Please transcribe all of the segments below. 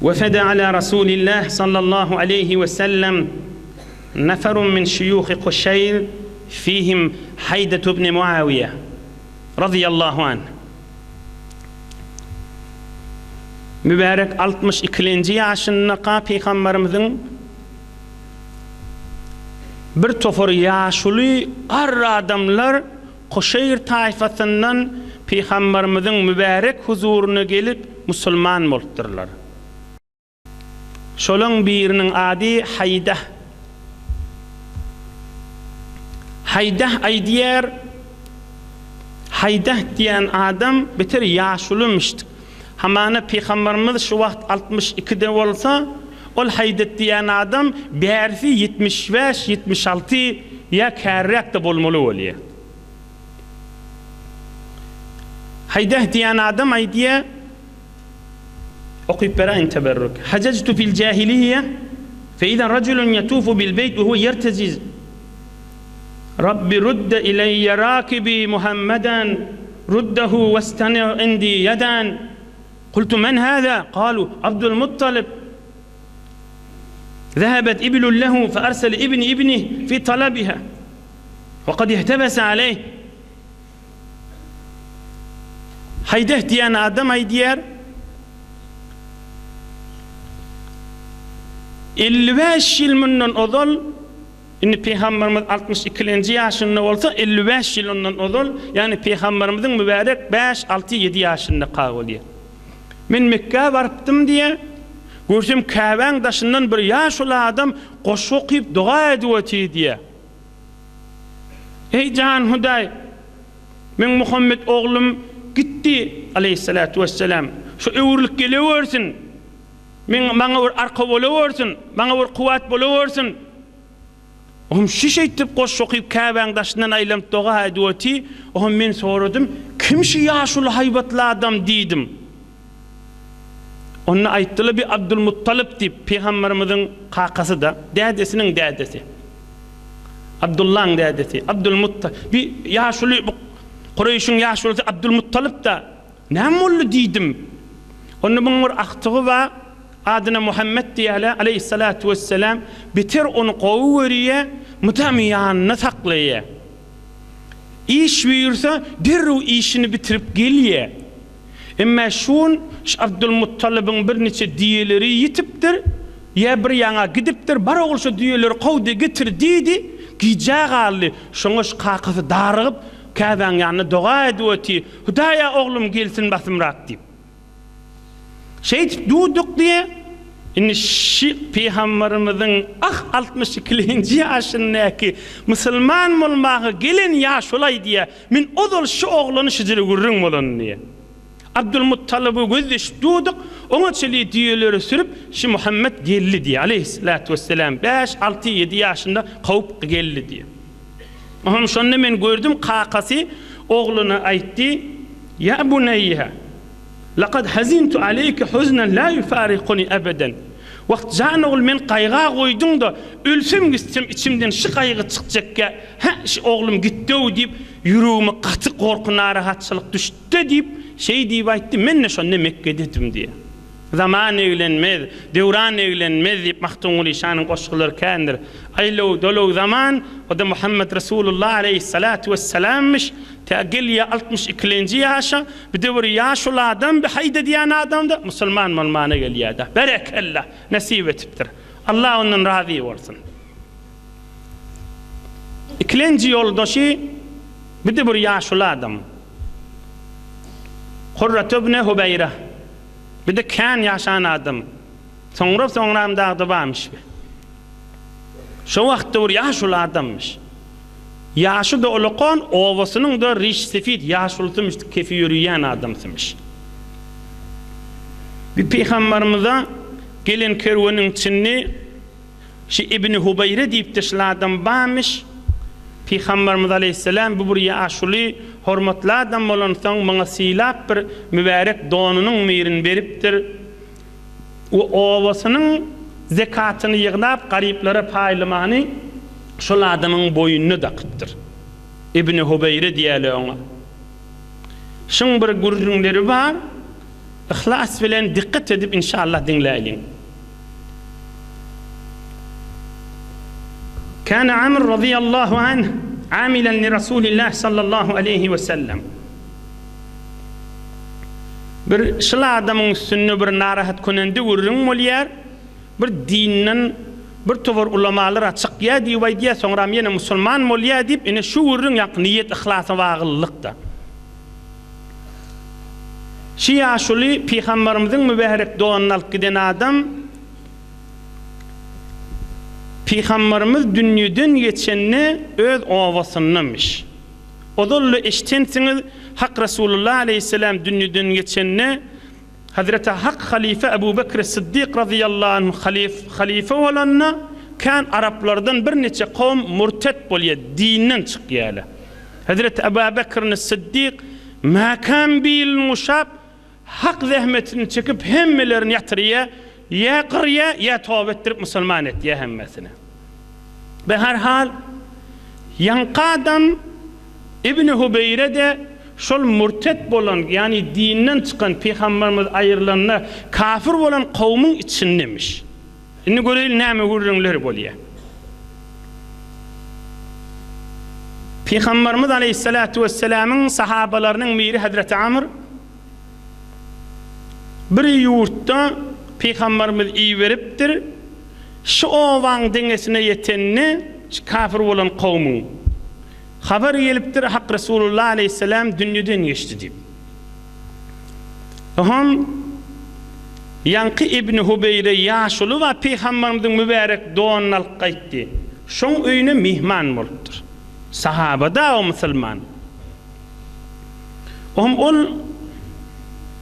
Wefede ala Rasulillah sallallahu aleýhi we sellem neferun min şuýuhi Kuşeýr fihim Haýdetu ibn Muawiýe razyýallahu anh. Mübärek altmyş ikilenji ýaşyndaka Pygamberimiziň bir topar ýaşuly garry adamlar Kuşeýr taýfasyndan Pygamberimiziň mübärek huzuryna gelip musulman bolupdyrlar. Şolaň biriniň ady Haýdah. Haýdah aýdýar, Haýdah diýen adam beter ýaşulymyşdyk. Hamana Pygamberimiz şu wagt altmyş ikide bolsa, ol Haýdat diýen adam bärsi 75, 76 ýa kärräk-de bolmaly bolýar. Haýdah diýen adam aýdýar, Okyp beräýiň teberrük. Hajajtu fil jahiliýe fe iza rajulun ýatufu bil beýt we huwe ýertejiz Rabbi rudde ileýe rakibi Muhammeden ruddehu westani' indi ýeden Kultu men hâzâ? Kalu, Abdul Muttalib Zehebet ibilun lehu fe ersele ibni ibnih fi talabiha we kad ihtebese aleyh Haýdeh diýen adam aýdýar, 55 ýyl mundan ozal, indi Pygamberimiz altmyş ikilenji ýaşynda bolsa, 55 ýyl ondan ozal, ýagny Pygamberimiziň mübärek bäş, alty, ýedi ýaşyndaka bolýar. Men Mekgä barypdym diýýär, görsem Käbäň daşyndan bir ýaşuly adam goşgy okyp doga edip otyr diýýär. Eý jan Hudaý! Meň Muhammet oglum gitdi, aleýhissalatu wessalam. Şu öwrülip gelewersin. Meň maňa bir arka bolawersin, maňa bir kuwwat bolawersin. Ohm şu şeýtdip goşgy okyp Käbäň daşyndan aýlanyp doga edip oty. Ohm men soradym, Kim şu ýaşuly haýbatly adam diýdim. Onda aýtdylar, Bir Abdulmuttalyp diýip, pygamberimiziň kakasy-da, dädesiniň dädesi. Abdullaň dädesi, Abdulmutta, bir ýaşuly, bu Kureýşiň ýaşulusy Abdulmuttalyp-da. Näme boldy diýdim. Onda munuň bir agtygy bar, adyna Muhammet diýýärler, aleýhissalatu wessalam, beter ony gowy görýär, mydam ýanynda saklaýar. Iş buýursa, derrew işini bitirip gelýär. Emma şu gün şu Abdulmuttalybyň birniçe düýeleri ýitipdir, ýa bir ýaňa gidipdir, bar ogul şo düýeleri kow-da getir diýdi, gijä galdy. Şoňa şu kakasy darygyp, Käbäň ýanynda doga edip otyr, Hudaý-a oglum gelsin basymrak diýip. Şeýdip durduk diýe, indi şi pygamberimiziň ah altmyş ikilenji ýaşyndaky musulman bolmaga gelen ýaşuly aýdýar, Men ozal şu oglany şujere gürrüň bolanyny diýýär. Abdulmuttalyby gözleşip durduk, oňa çenli düýeleri sürüp, şu Muhammet geldi diýýär. Aleýhissalatu wessalam bäş, alty, ýedi ýaşynda kowup geldi diýýär. Oňam şonda men gördüm, kakasy ogluna aýtdy, Ýa buneýýe, Lakad hazintu aleýke huznan la ýufarikuni ebeden. Wah, jan ogul, meni gaýga goýduň-da, ölsem gitsem içimden şy gaýgy çykjakkä, hä, şy oglum gitdi-ow diýip, ýüregime gaty gorky-narahatçylyk düşdi-de diýip, şeý diýip aýtdy, men-de şonda Mekgededim diýýär. Zaman eglenmez, döwran eglenmez diýip Magtymguly şanyň goşgulary kändir. Aýlaw, dolaw zaman, o-da Muhammet Resulullah aleýhissalatu wessalamyş, tä gelýär altmyş ikilenji ýaşa, Bir-de bir ýaşuly adam bir haýda diýen adam-da musulman bolmana gelýär-de. Berekella! Nesip etipdir. Allah ondan razy bolsun. Ikilenji ýoldaşy bir-de bir ýaşuly adam. Hurratu ibn Hubeýra. Bir-de kän ýaşan adam. Soňra-soňram dagda barmyş bir. Şo wagtda bir ýaşuly adammyş. Ýaşy-da ulakan, obasynyň-da riş-sefit ýaşulusymyş, kefi ýörüýän adamsymyş. Bir pygambarymyza gelen kerweniň içinde şi Ibni Hubeýre diýip-de şul adam barmyş. Pygambarymyz aleýhissalam bu bir ýaşuly, hormatly adam bolansoň, muňa sylap bir mübärek donunyň birini beripdir. we obasynyň zekatyny ýygnap garyplara paýlamany şol adamyň boýnuna dakypdyr. Ibni Hubeýre diýýärler oňa. Şuň bir gürrüňleri bar. Yhlas bilen dikkat edip inşallah diňläýliň. Kana Amr razyýallahu anh amilen li Rasulillah sallallahu aleýhi we sellem. Bir şyl adamyň üstünde bir narahat könendi gürrüň bolýar. Bir dinden bir towar ulamalar-a çykýar diýip aýdýar, soňram ýene musulman bolýar diýip, ine şu gürrüň ýaňky niýet yhlasa baglylykda. Şu ýaşuly Pygambarymyzyň mübärek donuny alyp giden adam Pygambarymyz dünýeden geçende öz obasyndamyş. Ozal-da eşitensiňiz, Hak Resulullah aleýhissalam dünýeden geçende Hazreti Hak halyfa Ebu Bekri Syddyk razyýallahu anhu halyfa bolanda kän araplardan birniçe kowum murtet bolýar, dinden çykýarlar. Hezreti Ebu Bekrini Syddyk mäkäm bilini guşap, Hak zähmetini çekip hemmelerini ýatyrýar, ýa gyrýar, ýa toba etdirip musulman etýär hemmesini. Be her hal, ýaňky adam Ibni Hubeýre-de şol murtet bolan, ýagny dinden çykan, pygamberimiz aýrylanda kafir bolan kowumyň içindemiş. Indi göreýli näme gürrüňler bolýar. Pygamberimiz aleýhissalatu wessalamyň sahabalarynyň biri Hazreti Amr bir ýurtda Pygamberimiz iberipdir. Şu obaň deňesine ýetende şu kafir bolan kowumyň habar gelipdir Hak Resulullah aleýhissalam dünýeden geçdi diýip. Oňam ýaňky Ibni Hubeýre ýaşuly bar, pygamberimiziň mübärek donuny alyp gaýtdy. Şoň öýüne myhman bolupdyr. Sahaba-da o musulman. Oňam ol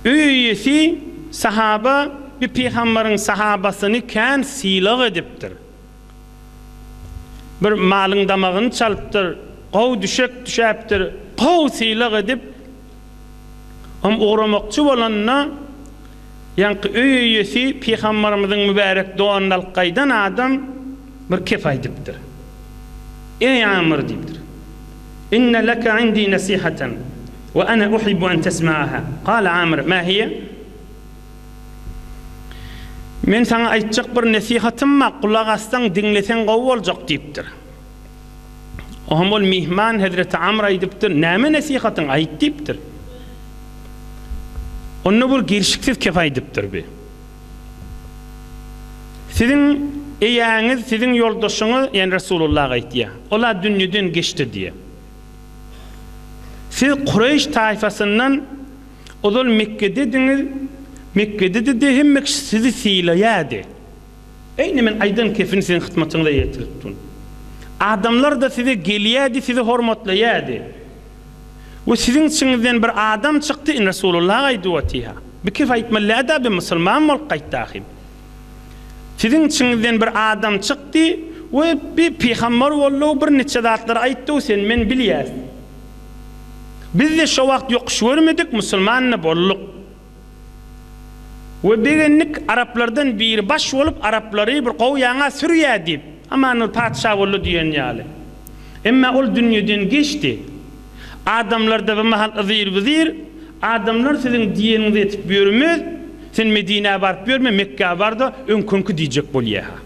öý eýesi sahaba bir pygamberiň sahabasyny kän sylag edipdir. Bir malyň damagyny çalypdyr, gowy düşek düşäpdir, gowy sylag edip, Hem ugramakçy bolanda, ýaňky öý eýesi Pygambarymyzyň mübärek donuny alyp gaýdan adam bir kep aýdypdyr. Eý Amr diýipdir. Inne leke indi nesihatan we ene uhibbu en tesma'aha. Kale Amr, ma hiýe? Men saňa aýtjak bir nesihatym bar, gulak assaň, diňleseň gowy boljak diýipdir. Oňam ol myhman hezreti Amr aýdypdyr, Näme nesihatyň, aýt diýipdir. Onda bir gelşiksiz kep aýdypdyr bi. Siziň eýäňiz, siziň ýoldaşyňyz, ýagny Resulullah aýtýar, ol-a dünýeden geçdi diýýär. Siz Kureýş taýfasyndan ozal Mekgedediňiz, Mekgede-de hemme kişi sizi sylaýardy. Eýni men aýdan kefini siziň hytmatyňyza ýetirip durun. Adamlar-da size gelýärdi, sizi hormatlaýardy. We siziň içiňizden bir adam çykdy, indi Resulullah aýdyp otyr-ha. Bir kef aýtmaly däl-dä, bir musulman bolup gaýtdy ahym. Siziň içiňizden bir adam çykdy we bir pygamber boldy, bir niçe zatlar aýtdy, sen men bilýäs. Biz-de şo wagt ýokuş görmedik, musulman-da bolduk. We begendik, araplardan biri baş bolup araplary bir gowy ýaňa sürýä diýip, aman ol patyşa boldy diýen ýaly. Emma ol dünýeden geçdi. Adamlarda bir mahal yzyr-byzyr, adamlar siziň diýeniňizi etip ýörmez, sen Medinä baryp ýörme, Mekgä bar-da, öňküňki diýjek bolýa-ha.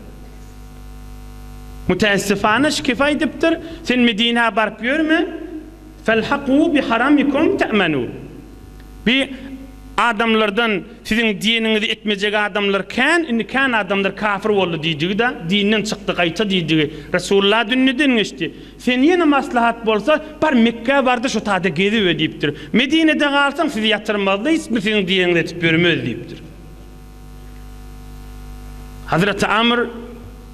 Mütäessifana şikef aýdypdyr, sen Medinä baryp ýörme, Felhakû bi haramikum te'menû. Bi adamlardan siziň diýeniňizi etmejek adamlar kän, indi kän adamlar kafir boldy diýdigi-de, dinden çykdy gaýta diýdigi, Resulullah dünýeden geçdi. Sen ýene maslahat bolsa, bar Mekgä bar-da şo taýda gezibe diýipdir. Medinede galsaň sizi ýatyrmazda hiç bir siziň diýeniňizi etip ýörmez diýipdir. Hazreti Amr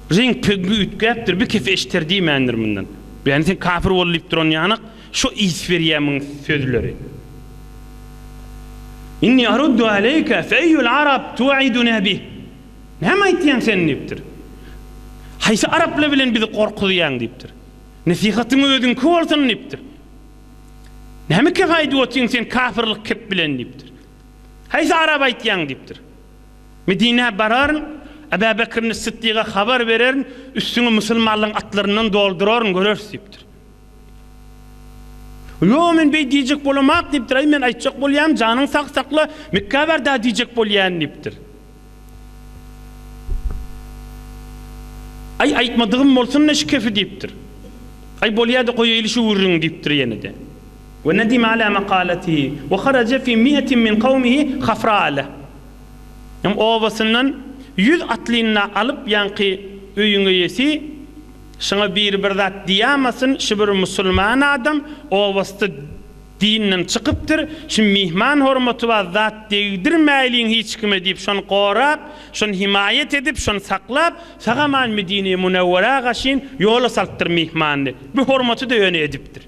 reňk-peňgi üýtgäpdir, bir kes eşiter diýmändir mundan. Ýagny sen kafir bol diýip duran ýanak, Şo is berýär muň sözleri. Inni aruddu aleýke fe eýül arab tu'iduna bih. Näme aýtýaň sen diýipdir. Haýsy araplar bilen bizi gorkuzýaň diýipdir. Nesihatyň özüňki bolsun diýipdir. Näme kep aýdyp otyň sen kafirlik kep bilen diýipdir. Haýsy arap aýtýaň diýipdir. Medinä bararyn, Aba Bekrini Syddyga habar bererin, üstüňi musulmanlaryň atlaryndan dolduraryn, göreris diýipdir. Ýo, men beý diýjek bolamak diýipdir. Aý, men aýtjak bolýan, janyň sag sakla, Mekgä bar-da diýjek bolýan diýipdir. Aý, aýtmadygym bolsun-da şu kefi diýipdir. Aý, bolýa-da goýaýly şu gürrüňi diýipdir ýene-de. We nedime ala makalatihi we haraja fi mi'etin min kawmihi hafra'a leh. Hem obasyndan ýüz atlyny-da alyp ýaňky öýüň eýesi Şuňa biri bir zat diýämasyn, şu bir musulman adam, obasda dinden çykypdyr, şu myhman hormaty bar, zat degdirmäýliň hiç kime diýip, şony gorap, şony himaýat edip, şony saklap, sag-aman Medine-i Münewwerä gaşyn ýola salypdyr myhmanyny. Bu hormaty-da ýöne edipdir.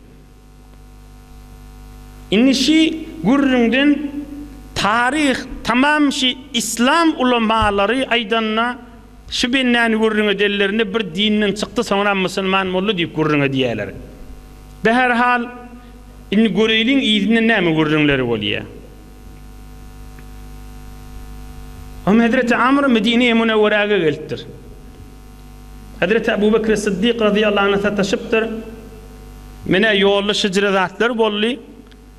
Indi şi gürrüňden taryh tamam şi islam ulamalary aýdanda şi bendäni gürrüň edenlerinde bir dinden çykdy soňram musulman boldy diýip gürrüň edýäler. Beherhal indi göreýliň yzyndan näme gürrüňleri bolýa. Hom hezreti Amr Medine-i Münewweräge gelipdir. Hezreti Ebu Bekri Syddyk razyýallahu anha sataşypdyr. Menä ýolda şejere zatlar boldy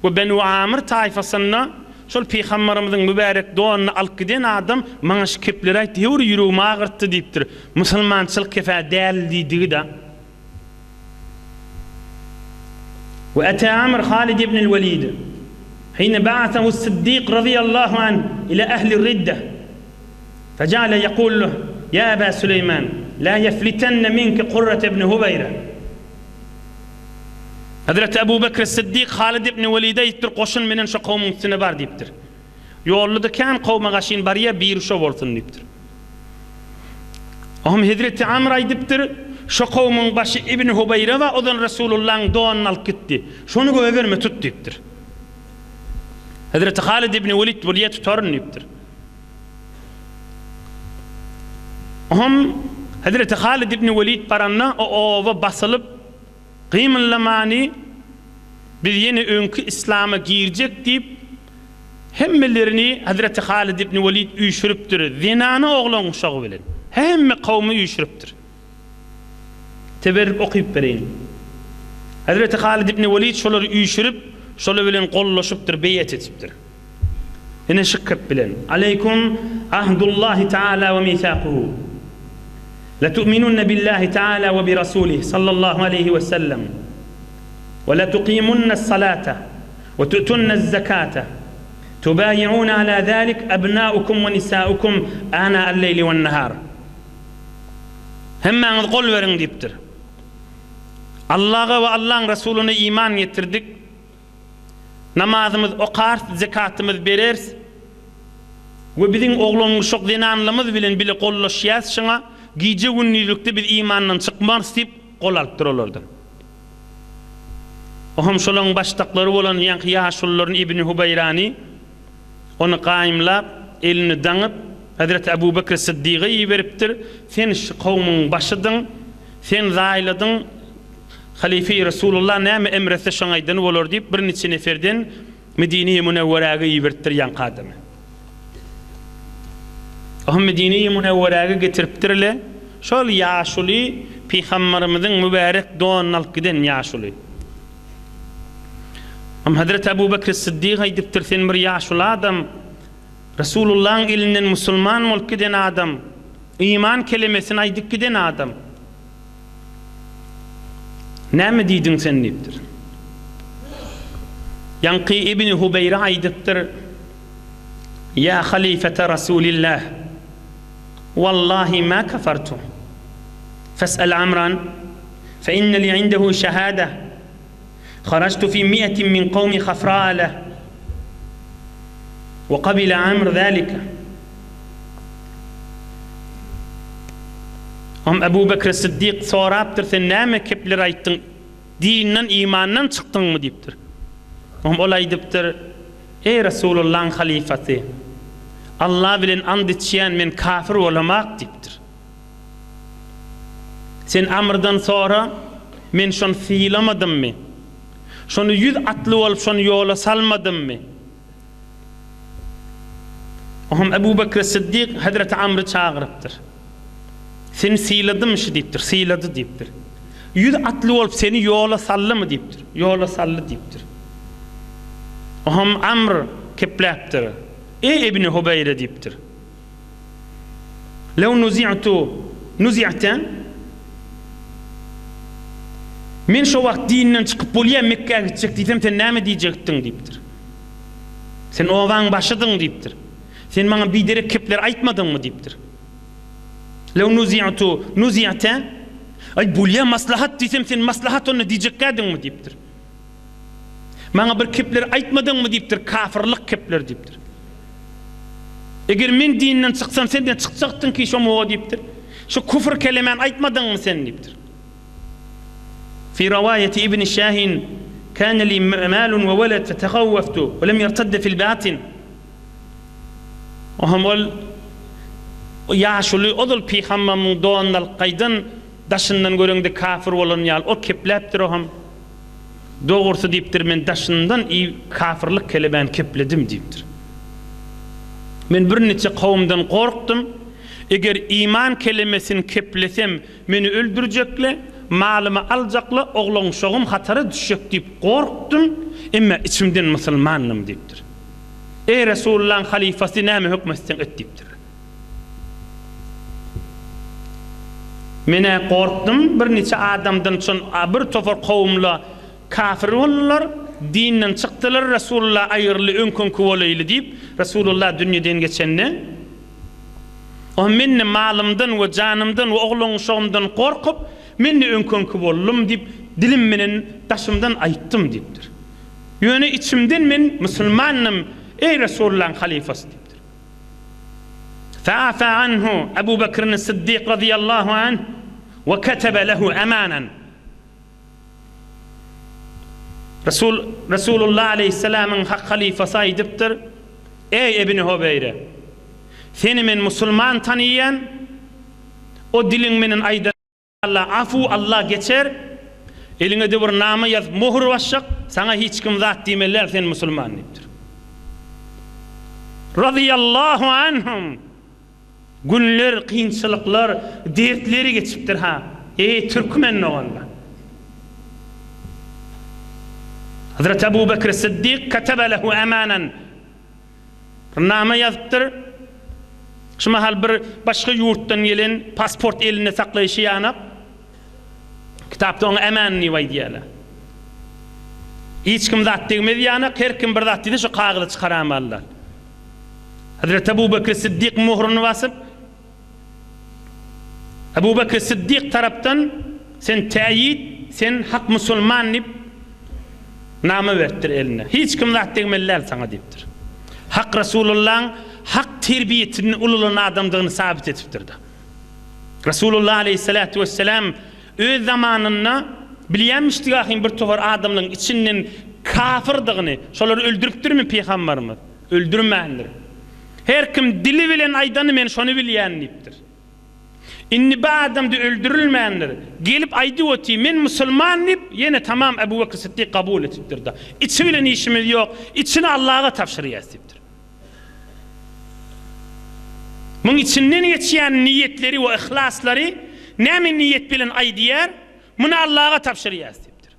we Benu Amr taýfasynda şol pygambarymyzyň mübärek donuny alyp giden adam maňa şu kepleri aýtdy, höwri ýüregimi agyrtdy diýipdir. Musulmançylyk kefä däl diýdigi-da. We ata Amr Halid ibn el-Welid hine ba'athahu as-Siddik razyýallahu anh ila ahli ridde. Fejeale yekul leh, Ýa Eba Süleýman, la ýeflitenne minke Kurrete ibn Hubeýre. Hezreti Ebu Bekri Siddik Halid ibn Welide aýdypdyr, Goşun menen şo kowmuň üstüne bar diýipdir. Ýolda-da kän kowma gaşyn barýa, biri şo bolsun diýipdir. Oňam Hezreti Amr aýdypdyr, Şo kowmuň başy Ibn Hubeýre bar, ozal Resulullahyň donuny alyp gitdi. Şony goýberme, tut diýipdir. Hezreti Halid ibn Welid bolýa tutaryn diýipdir. Oňam Hezreti Halid ibn Welid baranda o oba basylyp, gymyldamany biz ýene öňki islama girjek diýip, hemmelerini Hezreti Halid ibn Welid üýşüripdir, zenany oglan uşagy bilen. Hemme kowmy üýşüripdir. Teberrük okyp bereýin. Hezreti Halid ibn Welid şolary üýşürip, şolar bilen gollaşypdyr, beýet edipdir. Ine şu kep bilen. Aleýkum ahdullahi taala we misakuhu. Letu'minunne billahi taala we bi rasulih sallallahu aleýhi we sellem. We letuqimunnes salata we tu'tunne'z-zekata. Tubayi'una ala zalik abnaukum we nisaukum ana al-leýli wen-nahar. Hemmäňiz gol beriň diýipdir. Allaha we Allaň Resulyna iman getirdik. Namazymyz okarys, zekatymyz bereris we biziň oglan-uşak zenanlarymyz bilen bile gollaşýas şuňa, gije-gündizlikde biz imandan çykmarys diýip gol alypdyr olardan. Ohem şolaryň başdaklary bolan ýaňky ýaşulularyny Ibni Hubeýrany ony gaýymlap, elini daňyp, Hezreti Ebu Bekri Syddyga iberipdir, Sen şu kowmuň başydyň, sen zaýladyň, Halyfy Resulullah näme emr etse şoň aýdany bolar diýip, birniçe neferden Medine-i Münewweräge iberipdir ýaňky adamy. Ohm Medine-i Münewweräge getiripdir-le, şol ýaşuly Pygambarymyzyň mübärek donuny alyp giden ýaşuly. Ohm Hazreti Abu Bekri Syddyk aýdypdyr, sen bir ýaşuly adam, Resulullahyň elinden musulman bolup giden adam, iman kelemesini aýdyp giden adam. Näme diýdiň sen diýipdir. Ýaňky Ibni Hubeýre aýdypdyr, Ýa halyfete Rasulillah, wallahi ma kafartu. Fes'el Amran, fe inne li indehu şehade. Harajtu fi mi'etin min kawmi hafra'a leh. Ve kabile Amr zalike. Hom Ebu Bekr Siddik sorapdyr, sen näme kepler aýtdyň, dinden, imandan çykdyňmy diýipdir. Hom ol aýdypdyr, Eý Resulullahyň halyfasy, Allah bilen and içýän men kafir bolamak diýipdir. Sen Amrdan sora, men şony sylamadymmy? Şony ýüz atly bolup şony ýola salmadymmy? Oňam Ebu Bekri Siddik Hezreti Amry çagyrypdyr. Seni syladymyşy diýipdir, sylady diýipdir. 100 atly bolup seni ýola saldymy diýipdir. Ýola saldy diýipdir. Oham Amr kepläpdir. Eý Ibni Hubeýre diýipdir. Lew nuzi'tu nuzi'te Men şo wagt dinden çykyp bolýa Mekgä gitjek diýsem sen näme diýjekdiň diýipdir. Sen obaň başydyň diýipdir. Sen maňa biderek kepler aýtmadyňmy diýipdir. Lew nuzi'tu nuzi'te Aý bolýa maslahat diýsem sen maslahat onda diýjekkädiňmi diýipdir. Maňa bir kepler aýtmadyňmy diýipdir, kafyrlyk kepler diýipdir. Eger men dinden çyksam sen-de çykjakdyň ki şo muga diýipdir. Şu küfür kelemäni aýtmadyňmy sen diýipdir. Fi rawaýeti Ibn Şahin Kâne li malun we weled fetehawweftu we lem ýertedde fil batin. Ohem ol ýaşuly ozal pyhambamyň donuny alyp gaýdan daşyndan göreňde kafir bolan ýaly ol kepläpdir ohem. Dogrusy diýipdir, men daşyndan i kafyrlyk kelebäni kepledim diýipdir. Men birniçe kowumdan gorkdum, eger iman kelemesini keplesem, meni öldürjekle, malymy aljakla, oglan-uşagym hatara düşjek diýip gorkdum, emma içimden musulmandym diýipdir. Eý Resulullaň halyfasy näme hökm etseň et diýipdir. Men-ä gorkdum, birniçe adamdan şon bir topar kowumla kafir boldular, dinden çykdylar, Resulullah aýyrly öňküňki bolaýly diýip, Resulullah dünýeden geçende, o men-de malymdan we janymdan we oglan-uşagymdan gorkup, men-de öňküňki boldum diýip, dilim menen daşymdan aýtdym diýipdir. Ýöne içimden men musulmandym, eý Resulullahyň halyfasy diýipdir. Fa'afa anhu Ebu Bekrin Siddik razyýallahu anh we ketebe lehu amanan. Resul Resulullah aleýhissalamyň hak halyfasy aýdypdyr, Eý Ibni Hubeýre! Seni men musulman tanyýan, o diliň menen aýdan Allah afu Allah geçer eliňede bir nama ýazyp mohur basjak saňa hiç kim zat diýmeli däl sen musulman diýipdir. Razyýallahu anhum günler kynçylyklar dertleri geçipdir ha eý türkmen doganlar. Hazreti Abu Bekr Siddik kataba lehu amanan Bir nama ýazypdyr. Şu mahal bir başga ýurtdan gelen pasport elinde saklaýşy ýanak. Kitapda oňa Ämän diýip aýdýarlar. Hiç kim zat degmez ýanak, her kim bir zat diýse şu kagyzy çykaramalylar. Hazreti Ebu Bekr Siddik möhrüni basyp, Ebu Bekr Siddik tarapdan sen täýit, sen hak musulman diýip nama beripdir eline. Hiç kim zat degmeli däl saňa diýipdir. Hak Resulullaň hak terbiýetinde ulalan adamdygyny sabit edipdir-de. Resulullah aleýhissalatu wesselam öz zamanynda bilýänmişdik ahym bir topar adamlaryň içinden kafyrdygyny, şolary öldüripdirmi pygambarymyz? Öldürmändir. Her kim dili bilen aýdany men şony bilýän diýipdir. Indi bu adamda öldürilmändir. Gelip aýdyp otyr, men musulman diýip, ýene tamam Ebu Bekr Siddik kabul edipdir-de. Içi bilen işimiz ýok, içini Allaha tabşyrýas diýipdir. Muň içinden geçýän niýetleri we yhlaslary näme niýet bilen aýdýar, muny Allaha tabşyrýas diýipdir.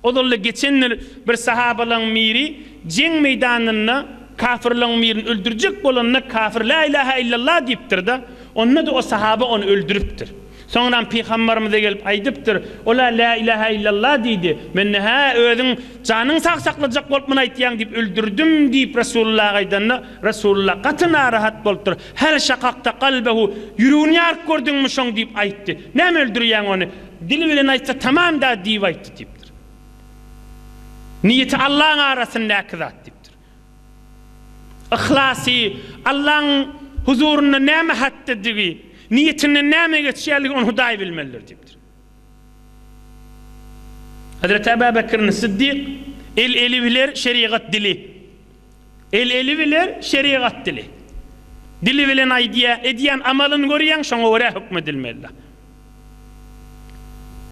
Ozalda geçendir bir sahabalaň biri jeň meýdanynda kafirlaň birini öldürjek bolanda kafir la ilaha illallah diýipdir-de, onda-da o sahaba ony öldüripdir. Soňram pygambarymyza gelip aýdypdyr, ol-a la ilaha illallah diýdi, men-de hä özüň janyňy sag saklajak bolup muny aýtýaň diýip öldürdim diýip Resulullaha aýdanda, Resulullah gaty narahat bolupdyr, Hel şakakta kalbehu, ýüregini ýaryp gördüňmi şoň diýip aýtdy. Näme öldürýäň ony? Dili bilen aýtsa tamam-da diýip aýtdy diýipdir. Niýeti Allaň arasyndaky zat diýipdir. Yhlasy, Allaň huzurynda näme hatdadygy, niýetinden näme geçýänligi ony Hudaý bilmelidir diýipdir. Hazreti Ebu Bekr Siddik el eli biler, şerigat dili. El eli biler, şerigat dili. Dili bilen aýdýar, edýän amalyny görýäň, şoňa görä hökmedilmelidir.